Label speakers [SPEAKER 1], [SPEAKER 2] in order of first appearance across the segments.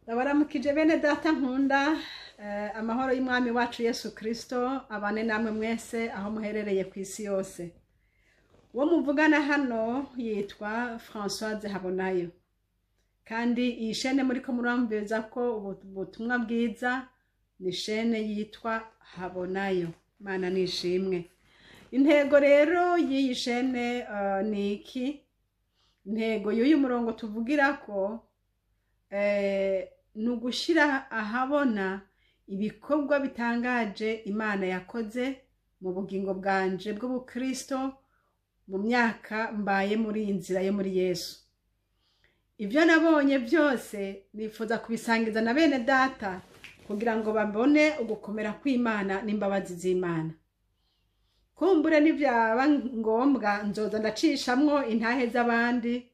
[SPEAKER 1] Ndabaramukije bene data nkunda, amahoro y'Umwami wacu Yesu Kristo abane namwe mwese aho muherereye ku isi yose. Uwo muvugana hano yitwa Françoise Habonayo. Kandi iyi shene muriko murumviriza ko ubutumwa bwiza ni shene yitwa Habonayo. Imana nishimwe. Intego rero y'iyi shene ni iki? Intego y'uyu murongo tuvugirako ni ugushira ahabona ibikorwa bitangaje Imana yakoze mu bugingo bwanje bw'ubukristo mu myaka mbaye muri iyi nzira yo muri Yesu. Ibyo nabonye byose nifuza kubisangiza na bene data kugira ngo babone ugukomera kw'Imana n'imbabazi z'Imana. Kumbure nivyaba ngombwa nzoza ndacishamwo intahe z'abandi,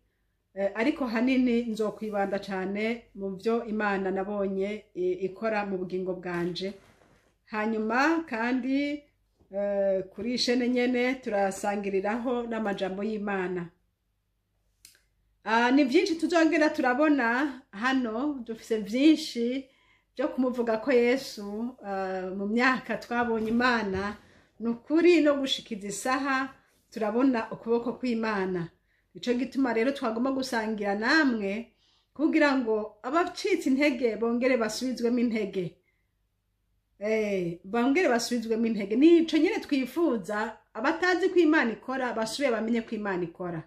[SPEAKER 1] ariko hanini nzokwibanda cane mu vyo Imana nabonye ikora mu bugingo bwanje. Hanyuma kandi kuri ishene nyene turasangiriraho n'amajambo y'Imana. Ni vyinshi tuzongera turabona hano, dufise vyinshi vyo kumuvuga ko Yesu mu myaka twabonye Imana, ni ukuri no gushikiza isaha turabona ukuboko kw'Imana. Nico gituma rero twagomba gusangira namwe kugira ngo abacitse intege bongere basubizwemo intege. Bongere basubizwemo intege. Nico nyene twifuza, abatazi ko Imana ikora basubire bamenye ko Imana ikora.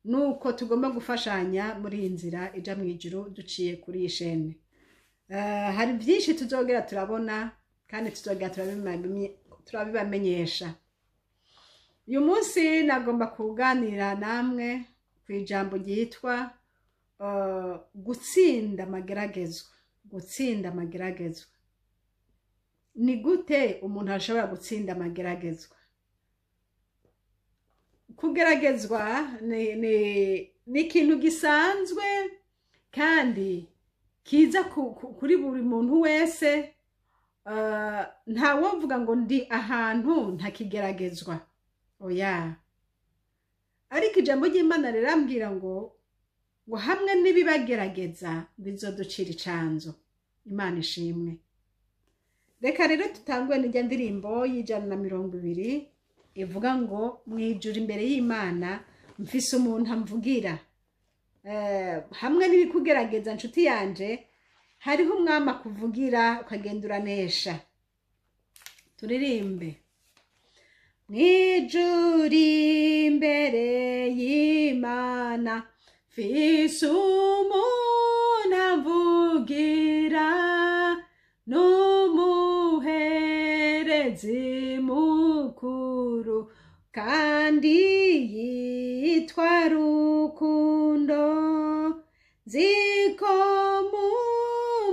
[SPEAKER 1] Nuko tugomba gufashanya muri iyi nzira ija mw'ijuru duciye kuri iyi shene. Hari byinshi tuzongera turabona kandi tuzongera turabibamenyesha. Uyu munsi nagomba kuganira namwe ku ijambo ryitwa gutsinda amageragezwa. Gutsinda amageragezwa. Ni gute umuntu ashobora gutsinda amageragezwa? Kugeragezwa ni ikintu gisanzwe kandi kiza kuri buri muntu wese. Ntawovuga ngo ndi ahantu ntakigeragezwa. Oya. Ariko ijambo ry'Imana rirambwira ngo hamwe n'ibibagerageza bizoducira icanzo. Imana ishimwe. Reka rero tutangwe n'ijya ndirimbo y'120 ivuga ngo mwijuru imbere y'Imana mfise umuntu amvugira. Hamwe n'ibikugerageza nshuti yanje, hariho umwami akuvugira ukagenda uranesha. Turirimbe. Mwijuru imbere y'Imana mfise umuntu amvugira, n'umuherezi mukuru kandi yitwa Rukundo. Nziko mu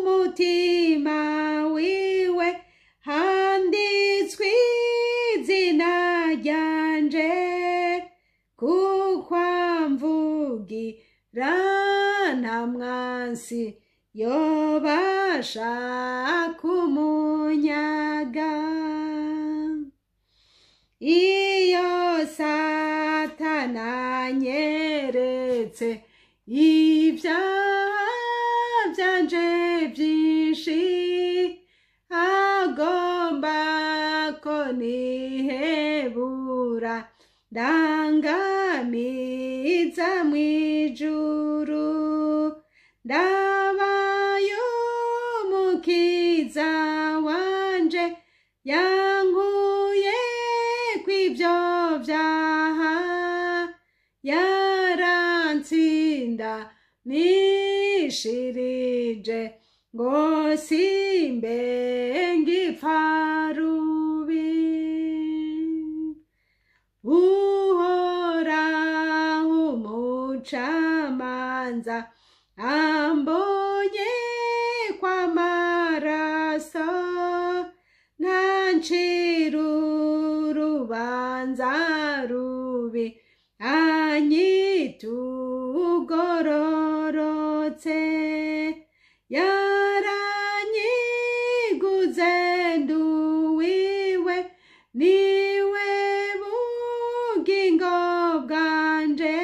[SPEAKER 1] mutima wiwe handitswe izina ryanje, kuko amvugira nta mwansi yobasha kumunyaga. Iyo Satana anyeretse ibyaha vyanje vyinshi, agomba ko nihebura ndangamiza mw'ijuru. Ndabaye umukiza wanje yankuye kw'ivyo vyaha, yarantsinda nishirije ngo simbe ngipfa rubi. Uhoraho umucamanza ambonye kw'amaraso, ntancira urubanza rubi, anyita ugororotse. Yaranyiguze nduwiwe, niwe bugingo bwanje,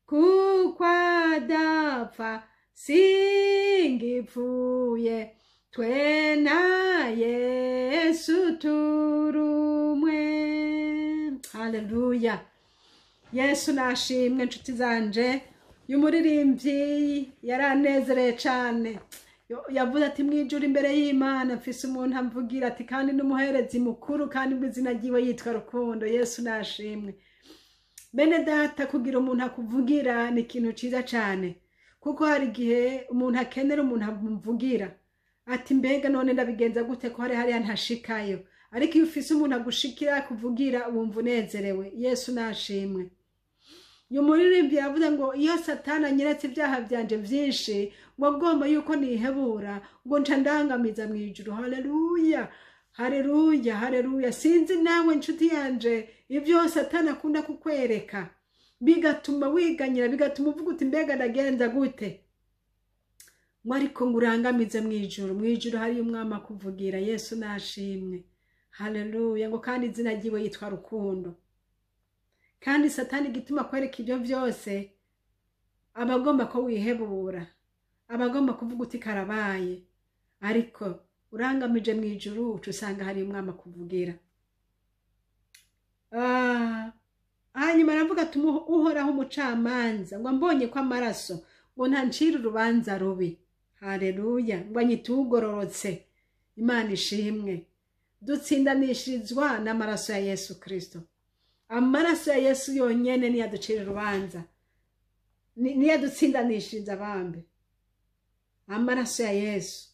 [SPEAKER 1] kuko adapfa Singipfuye, twe na Yesu turumwe. Haleluya! Yesu nashimwe. Nshuti zanje, uyu muririmbyi yaranezereye cane. Yavuze ati: "Mwijuru imbere y'Imana mfise umuntu amvugira," ati "kandi n'umuherezi mukuru, kandi ngo izina ryiwe yitwa Rukundo." Yesu nashimwe. Bene data, kugira umuntu akuvugira ni ikintu ciza cane, kuko hari igihe umuntu akenera umuntu amuvugira, ati: "Mbega none ndabigenza gute ko hari hariya ntashikayo?" Ariko iyo ufise umuntu agushikira, akuvugira, wumva unezerewe. Yesu nashimwe. Uyu muririmbyi yavuze ngo: "Iyo Satani anyeretse ibyaha byanje byinshi, ngo agomba yuko nihebura, ngo nca ndangamiza mu ijuru." Haleluya, haleluya, haleluya! Sinzi nawe nshuti yanje ibyo Satani akunda kukwereka bigatuma wiganyira, bigatuma uvuga uti: "Mbega ndagenza gute?" Ngo ariko ngo urangamize mu ijuru, mu ijuru hariyo umwami akuvugira. Yesu nashimwe, haleluya! Ngo kandi izina ryiwe yitwa Rukundo. Kandi Satani igituma akwereka ibyo byose, aba agomba ko wihebura, aba agomba kuvuga uti: "Karabaye." Ariko urangamije mu ijuru, uca usanga hari umwami akuvugira. Hanyuma aravuga ati: "Uhoraho umucamanza, ngo mbonye ko amaraso, ngo ntancire urubanza rubi." Haleluya! Ngo anyite ugororotse. Imana ishimwe. Dutsindanishirizwa n'amaraso ya Yesu Kristo. Amaraso ya Yesu yonyene niyo aducira urubanza, niyo adutsindanishiriza abambe, amaraso ya Yesu.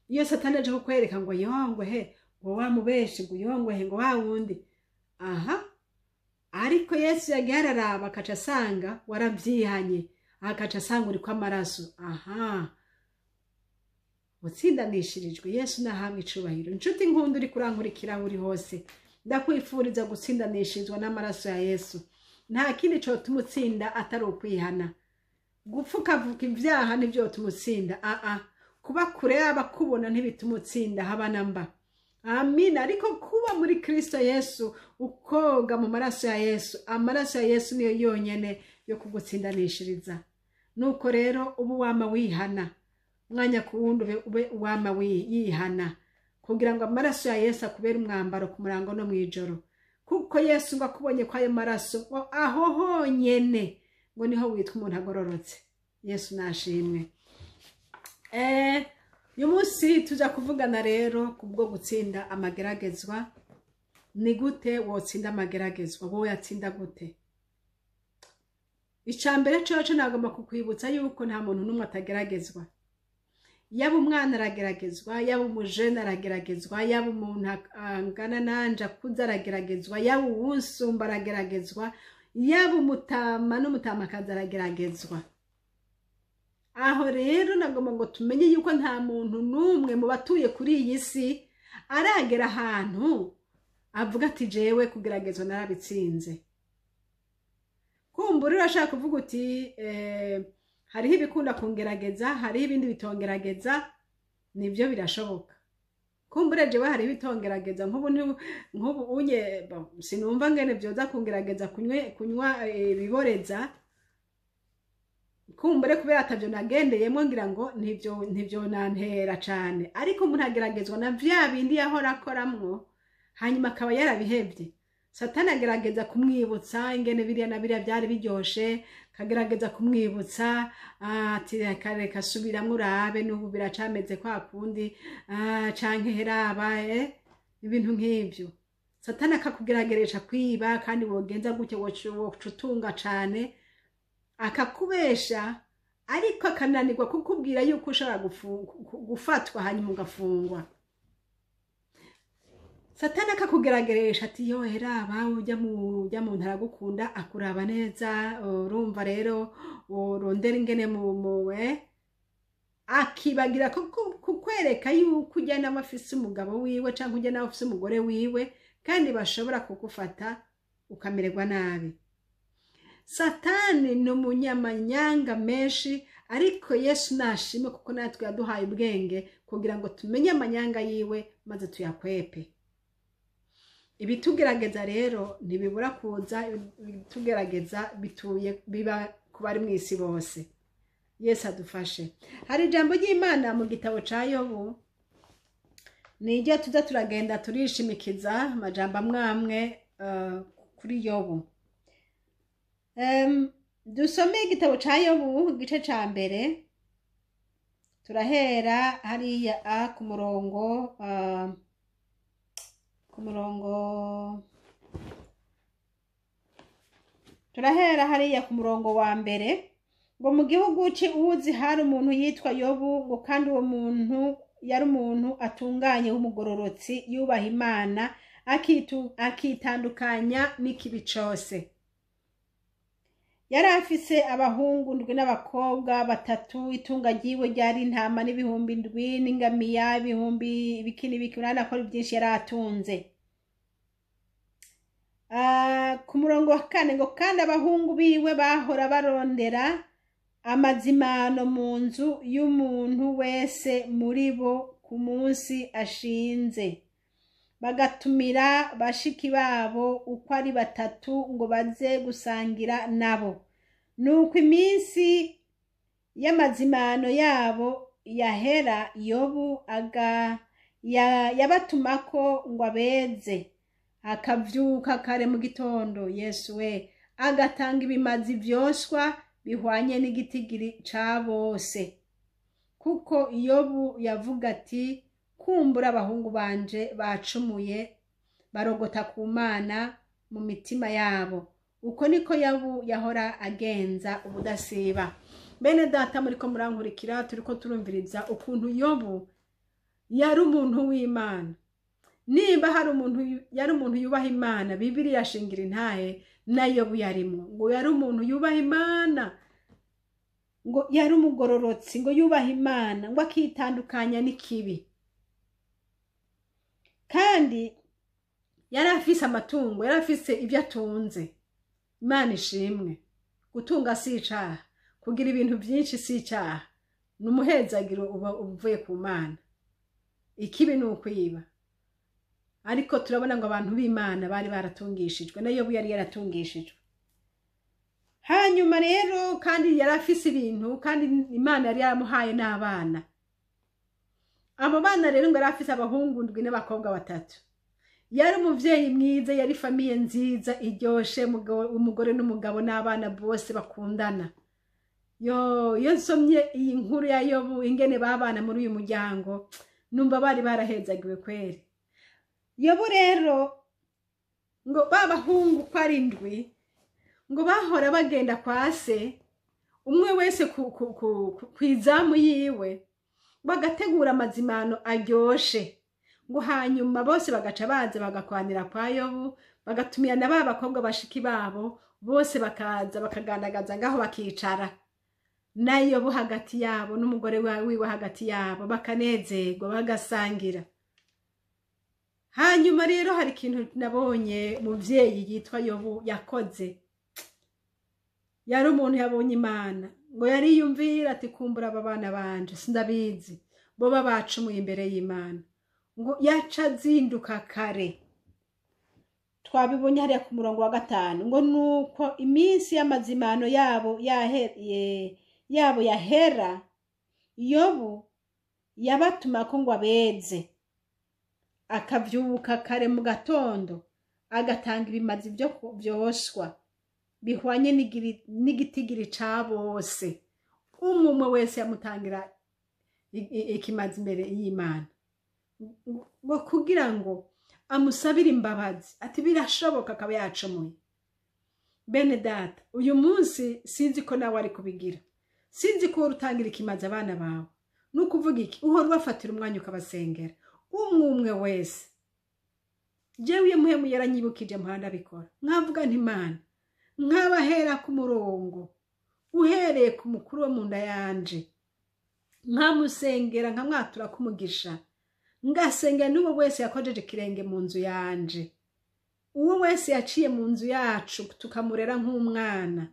[SPEAKER 1] Iyo Satani aje kukwereka ngo yongwe he, ngo wamubeshi, ngo yongwe he, ngo wa wundi aha, ariko Yesu yagiye araraba, akaca asanga warabyihanye, akaca asanga uriko amaraso, aha utsindanishirijwe. Yesu nahabwe icubahiro. Inshuti nkunda uri kurankurikira aho uri hose, ndakwifuriza gutsindanishirizwa n'amaraso ya Yesu. Nta kindi cotuma utsinda atari ukwihana. Gupfukavuka ibyaha ntivyotuma utsinda, aa kuba kure y'abakubona ntibituma utsinda, haba na mba. Amina. Ariko kuba muri Kristo Yesu, ukoga mu maraso ya Yesu, amaraso ya Yesu niyo yonyene yo kugutsindanishiriza. Nuko rero ubu wama wihana umwanya ku wundi, ube wama yihana kugira ngo amaraso ya Yesu akubere umwambaro ku murango no mw'ijoro, kuko Yesu ngo akubonye ko ayo maraso, ngo aho honyene ngo niho witwa umuntu agororotse. Yesu nashimwe. Uyu munsi tuja kuvugana rero kubwo gutsinda amageragezwa. Ni gute wotsinda amageragezwa? Wowe yatsinda gute? Ica mbere coco, nagomba kukwibutsa yuko nta muntu n'umwe atageragezwa. Yaba umwana arageragezwa, yaba umujene arageragezwa, yaba umuntu angana nanje akuze arageragezwa, yaba uwunsumba arageragezwa, yaba umutama n'umutamakazi arageragezwa. Aho rero nagomba ngo tumenye yuko nta muntu n'umwe mu batuye kuri iyi si aragera ahantu avuga ati: "Jewe kugeragezwa narabitsinze." Kumbura urashaka kuvuga uti: "Hariho ibikunda kungerageza, hariho ibindi bitongerageza." Nibyo, birashoboka. Kumbure jewe hariho ibitongerageza, nk'ubu unye sinumva ngene vyoza kungerageza kunywa ibiboreza. Kumbure kubera atavyo nagendeyemwo, ngira ngo ntivyo nantera cane. Ariko umuntu ageragezwa na vya bindi yahora akoramwo, hanyuma akaba yarabihevye. Satani agerageza kumwibutsa ingene biriya na biriya byari biryoshe, akagerageza kumwibutsa ati: "Reka, reka, subiramwo urabe, n'ubu biracameze kwa kundi, canke heraba." Ibintu nk'ivyo. Satani akakugerageresha kwiba, kandi wogenza gutyo woca utunga cane. Akakubesha, ariko akananirwa kukubwira yuko ushobora gufatwa hanyuma ugafungwa. Satani akakugerageresha ati: "Yo, heraba ujya muntu aragukunda, akuraba neza, urumva rero urondera ingene muwe." Akibagira kukwereka yuko ujya nawe afise umugabo wiwe, canke ujya nawe afise umugore wiwe, kandi bashobora kugufata ukamererwa nabi. Satani ni umunyamanyanga menshi, ariko Yesu nashimwe kuko natwe yaduhaye ubwenge kugira ngo tumenye amanyanga yiwe maze tuyakwepe. Ibitugerageza rero ntibibura kuza. Ibitugerageza bituye biba ku bari mu isi bose. Yesu adufashe. Hari ijambo ry'Imana mu gitabo ca Yobu, niryo tuza turagenda turishimikiza amajambo amwe amwe kuri Yobu. Dusome igitabo ca Yobu igice ca mbere, turahera hariya a ku murongo ku murongo turahera hariya ku murongo wa mbere, ngo mu gihugu c'Uzi hari umuntu yitwa Yobu, ngo kandi uwo muntu yari umuntu atunganye w'umugororotsi, yubaha Imana, akitandukanya n'ikibi cose. Yari afise abahungu 7 n'abakobwa 3, itunga ryiwe ryari intama n'7,000 n'ingamiya ibihumbi biki n'ibiki, urabona ko ari byinshi yari atunze. Ku murongo wa 4 ngo kandi abahungu biwe bahora barondera amazimano mu nzu y'umuntu wese muri bo ku munsi ashinze, bagatumira bashiki babo uko ari 3 ngo baze gusangira nabo. Nuko iminsi y'amazimano yabo yahera, Yobu yabatumako ngo abeze, akavyuka kare mu gitondo, Yesu we, agatanga ibimazi vyoswa bihwanye n'igitigiri ca bose. Kuko Yobu yavuga ati, kumbura abahungu banje bacumuye, barogota ku Mana mu mitima yabo. Uko niko Yobu yahora agenza ubudasiba. Bene data, muriko murankurikira, turiko turumviriza ukuntu Yobu yari umuntu w'Imana. Nimba hari umuntu yari umuntu yubaha Imana, Bibiliya yashingira intahe na Yobu yarimwo. Ngo yari umuntu yubaha Imana, ngo yari umugororotsi, ngo yubaha Imana, ngo akitandukanya n'ikibi. Kandi yari afise amatungo, yari afise ibyo atunze. Imana ishimwe. Gutunga si icaha, kugira ibintu byinshi si icaha, ni umuhezagiro uba uvuye ku Mana. Ikibi ni ukwiba. Ariko turabona ngo abantu b'Imana bari baratungishijwe, na Yobu yari yaratungishijwe. Hanyuma rero kandi yari afise ibintu, kandi Imana yari yaramuhaye n'abana. Abo bana rero ngo yari afise abahungu 7 n'abakobwa 3. Yari umuvyeyi mwiza, yari famiye nziza iryoshe, umugore n'umugabo n'abana bose bakundana. Yo, iyo nsomye iyi nkuru ya Yobu ingene babana muri uyu muryango, numva bari barahezagiwe kweri. Yobu rero ngo babahungu ko ari 7, ngo bahora bagenda kwa se, umwe wese kw'izamu yiwe, bagategura amazimano aryoshe. Ngo hanyuma bose bagaca baza bagakwanira kwa Yobu, bagatumira na ba bakobwa bashiki babo, bose bakaza bakagandagaza ngaho bakicara. Na Yobu hagati yabo n'umugore wiwe hagati yabo, bakanezerwa bagasangira. Hanyuma rero hari ikintu nabonye muvyeyi yitwa Yobu yakoze. Yari umuntu yabonye Imana, ngo yari yumvira ati kumbura aba bana banje sindabizi, boba bacumuye imbere y'Imana. Ngo yaca azinduka kare. Twabibonye hariya ku murongo wa 5, ngo nuko iminsi y'amazimano yabo yahera, Yobu yabatumako ngo abeze, akavyuka kare mu gatondo, agatanga ibimazi vyoswa bihwanye n'igitigiri ca bose. Umwe umwe wese yamutangira ikimazi imbere y'Imana, ngo kugira ngo amusabire imbabazi, ati birashoboka akaba yacumuye. Bene data, uyu munsi sinzi ko nawe ari kubigira, sinzi ko utangira ikimazi abana bawe. Nukuvuga iki, uhora ubafatira umwanya ukabasengera umwe umwe wese. Jewe iyo muhemu yaranyibukije muhanda bikora, nkavuga nti Imana, nkabahera ku murongo, uhereye ku mukuru wo mu nda yanje, nkamusengera, nkamwatura kumugisha, ngasengera n'uwo wese yakojeje ikirenge mu nzu yanje, uwo wese yaciye mu nzu yacu tukamurera nk'umwana,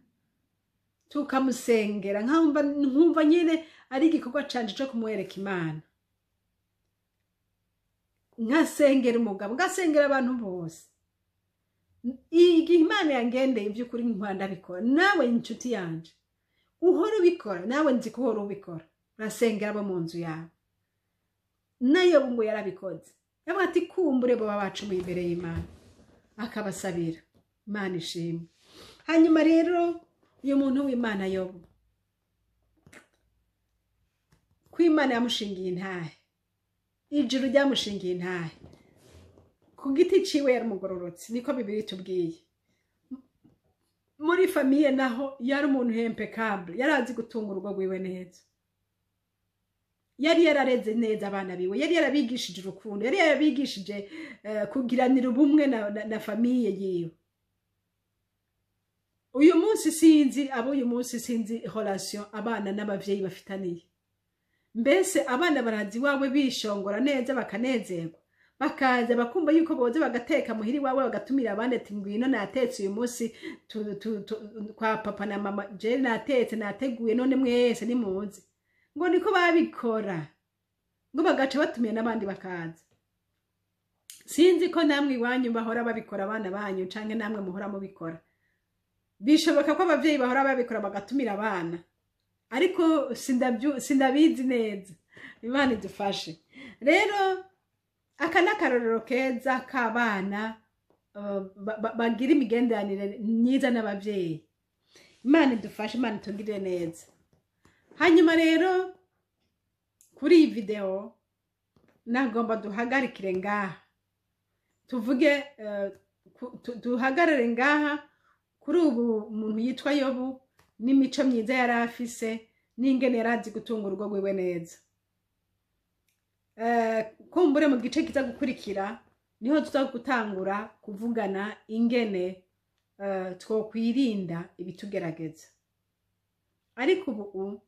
[SPEAKER 1] tukamusengera, nkumva nyine ari igikorwa canje co kumwereka Imana. Nkasengera umugabo, ngasengera abantu bose. Igihe Imana yangendeye iby'ukuri nkunda bikora. Nawe inshuti yanje, Uhora ubikora nawe, nzi ko uhora ubikora, urasengera abo mu nzu yawe. Nayo ngo yarabikoze, yavuga ati: "Kumbure bo bacumuye imbere y'Imana," akabasabira. Imana ishimwe. Hanyuma rero uyu muntu w'Imana Yobu, ko Imana yamushingiye intahe, ijuru ryamushingiye intahe, ku giti ciwe yari umugororotsi, niko Bibiliya itubwiye. Muri famille naho yari umuntu impeccable, yari azi gutunga urugo rwiwe neza, yari yarareze neza abana biwe, yari yarabigishije urukundo, yari yarabigishije kugiranira ubumwe na famille yiwe. Uyu munsi sinzi abo, uyu munsi sinzi relation abana n'abavyeyi bafitaniye. Mbese abana barazi iwawe bishongora neza, bakanezerwa, bakaza bakumva yuko boza bagateka muhiri iwawe, bagatumira abandi ati: "Ngwino, natetse uyu munsi kwa papa na mama, je natetse, nateguye, none mwese nimuze"? Ngo niko babikora, ngo bagaca batumira n'abandi bakaza. Sinzi ko namwe iwanyu bahora babikora, abana banyu canke namwe muhora mubikora. Bishoboka ko abavyeyi bahora babikora, bagatumira abana, ariko sindabizi neza. Imana idufashe. Rero aka ni akarorero keza k'abana bagira imigenderanire myiza n'abavyeyi. Imana idufashe, Imana itugirire neza. Hanyuma rero kuri iyi video nagomba duhagarikire ngaha, tuvuge duhagarare ngaha kuri ubu muntu yitwa Yobu n'imico myiza yari afise n'ingene yari azi gutunga urugo rwiwe neza. Kumbure mu gice kiza gukurikira niho tuza gutangura kuvugana ingene twokwirinda ibitugerageza. Ariko ubu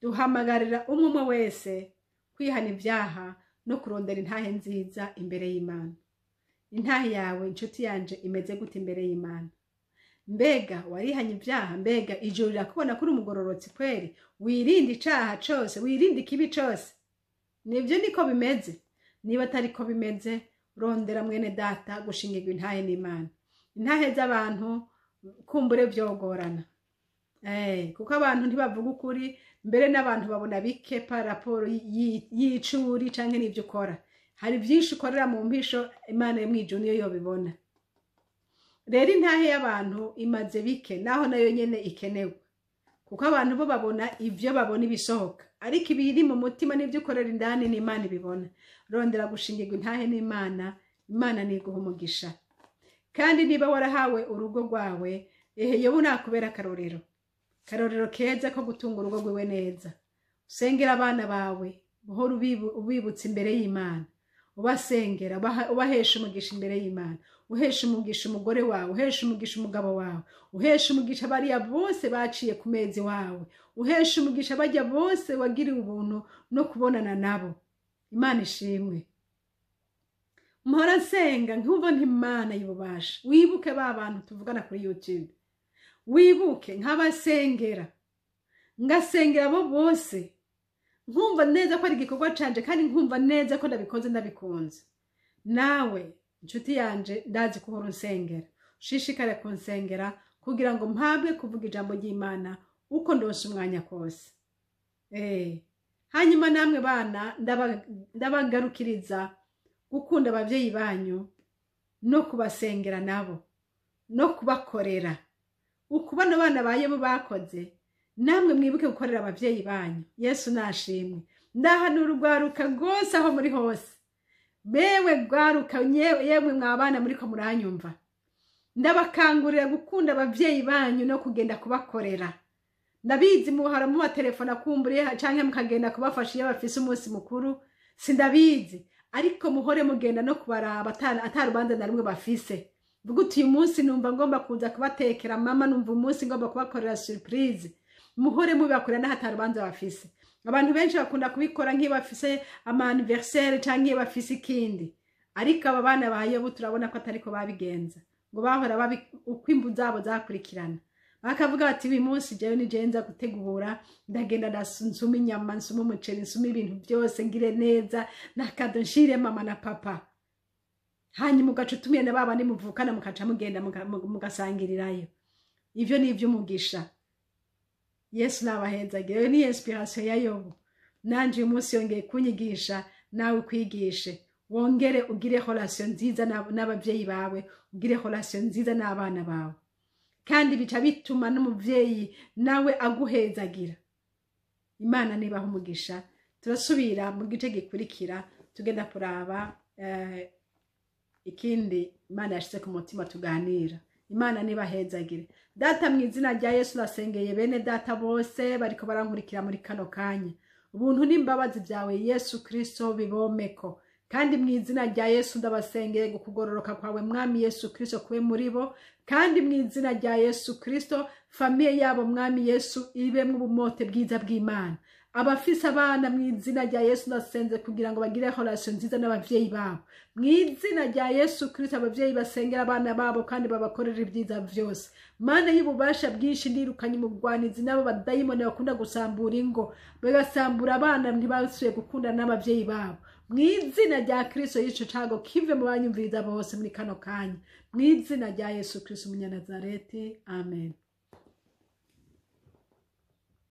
[SPEAKER 1] duhamagarira umwe umwe wese kwihana ibyaha no kurondera intahe nziza imbere y'Imana. Intahe yawe, inshuti yanje, imeze gute imbere y'Imana? Mbega warihanye ibyaha? Mbega ijuru rirakubona kuri umugororotsi kweri? Wirinde icaha cose, wirinde ikibi cose. Nibyo, niko bimeze. Niba atari ko bimeze, rondera, mwene data, gushingirwa intahe n'Imana. Intahe z'abantu kumbure vyogorana, kuko abantu ntibavuga ukuri. Mbere n'abantu babona bike par rapport y'icuri canke n'ivyo ukora. Hari vyinshi ukorera mu mpisho, Imana yo mw'ijuru niyo yobibona. Rero intahe y'abantu imaze bike, naho nayo nyene ikenewe, kuko abantu bo babona ivyo babona, ibisohoka, ariko ibiri mu mutima n'ivyo ukorera indani n'Imana ibibona. Rondera gushingirwa intahe n'Imana. Imana niguha umugisha. Kandi niba warahawe urugo rwawe, ehe, yobu nakubera akarorero, akarorero keza ko gutunga urugo rwiwe neza. Usengera abana bawe, uhora ubibutsa imbere y'Imana, ubasengera, ubahesha umugisha imbere y'Imana, uhesha umugisha umugore wawe, uhesha umugisha umugabo wawe, uhesha umugisha bariya bose baciye ku mezi wawe, uhesha umugisha bajya bose wagiriwe ubuntu no kubonana nabo. Imana ishimwe. Mpora nsenga nkumva nti: "Imana y'ububasha, wibuke ba bantu tuvugana kuri YouTube, wibuke." Nk'abasengera, ngasengera abo bose, nkumva neza ko ari igikorwa canje, kandi nkumva neza ko ndabikoze ndabikunze. Nawe, inshuti yanje, ndazi ko uhora unsengera. Ushishikare kunsengera kugira ngo mpabwe kuvuga ijambo ry'Imana uko ndonse umwanya kose. Hanyuma namwe bana, ndabagarukiriza gukunda abavyeyi banyu no kubasengera nabo no kubakorera. Ukubona abana ba Yobu bakoze, namwe mwibuke gukorera abavyeyi banyu. Yesu nashimwe. Ndahanura urwaruka rwose aho muri hose. Bewe rwaruka, yemwe mwabana muriko muranyumva, ndabakangurira gukunda abavyeyi banyu no kugenda kubakorera. Ndabizi muhora mubatelefona kumburiye, canke mukagenda kubafasha iyo bafise umunsi mukuru, sindabizi, ariko muhore mugenda no kubaraba ata rubanza na rumwe bafise. Vuga uti: "Uyu munsi numva ngomba kuza kubatekera mama, numva umunsi ngomba kubakorera surprise." Muhore mubibakorera n'aho ata rubanza bafise. Abantu benshi bakunda kubikora nk'iyo bafise ama anniversaire canke iyo bafise ikindi, ariko aba bana ba Yobu turabona ko atariko babigenza. Ngo bahora babi uko imbu zabo zakurikirana, bakavuga bati: "Uyu munsi jewe ni jewe nza gutegura, ndagenda nsuma inyama, nsuma umuceri, nsuma ibintu byose, ngire neza nakado nshire mama na papa." Hanyuma ugaca utumiye na baba muvukana, mukaca mugenda mugasangirirayo. Ivyo ni ivy'umugisha. Yesu nabahezagire. Iyo ni inspiration ya Yobu. Nanje uyu munsi yongeye kunyigisha, nawe ukwigishe, wongere ugire relation nziza n'abavyeyi bawe, ugire relation nziza n'abana bawe, kandi bica bituma n'umuvyeyi nawe aguhezagira. Imana nibaha umugisha. Turasubira mu gice gikurikira, tugenda kuraba ikindi Imana yashize ku mutima tuganira. Imana nibahezagire. Data, mu izina rya Yesu, nasengeye bene data bose bariko barankurikira muri kano kanya. Ubuntu n'imbabazi byawe, Yesu Kristo, bibomeko. Kandi mu izina rya Yesu ndabasengeye kugororoka kwawe, Mwami Yesu Kristo, kube muri bo. Kandi mu izina rya Yesu Kristo, famille yabo, Mwami Yesu, ibemwo ubumote bwiza bw'Imana. Abafise abana, mu izina rya Yesu ndasenze kugira ngo bagire relation nziza n'abavyeyi babo. Mu izina rya Yesu Kristo, abavyeyi basengera abana babo kandi babakorera ibyiza vyose. Mana y'ububasha bwinshi, ndirukanye umugwanizi n'abo badayimoni bakunda gusambura ingo, bagasambura abana, ntibasubiye gukundana n'abavyeyi babo. Mu izina rya Kristo, y'ico cago kive mu banyumviriza bose muri kano kanya, mu izina rya Yesu Kristo umunyanazareti, amen.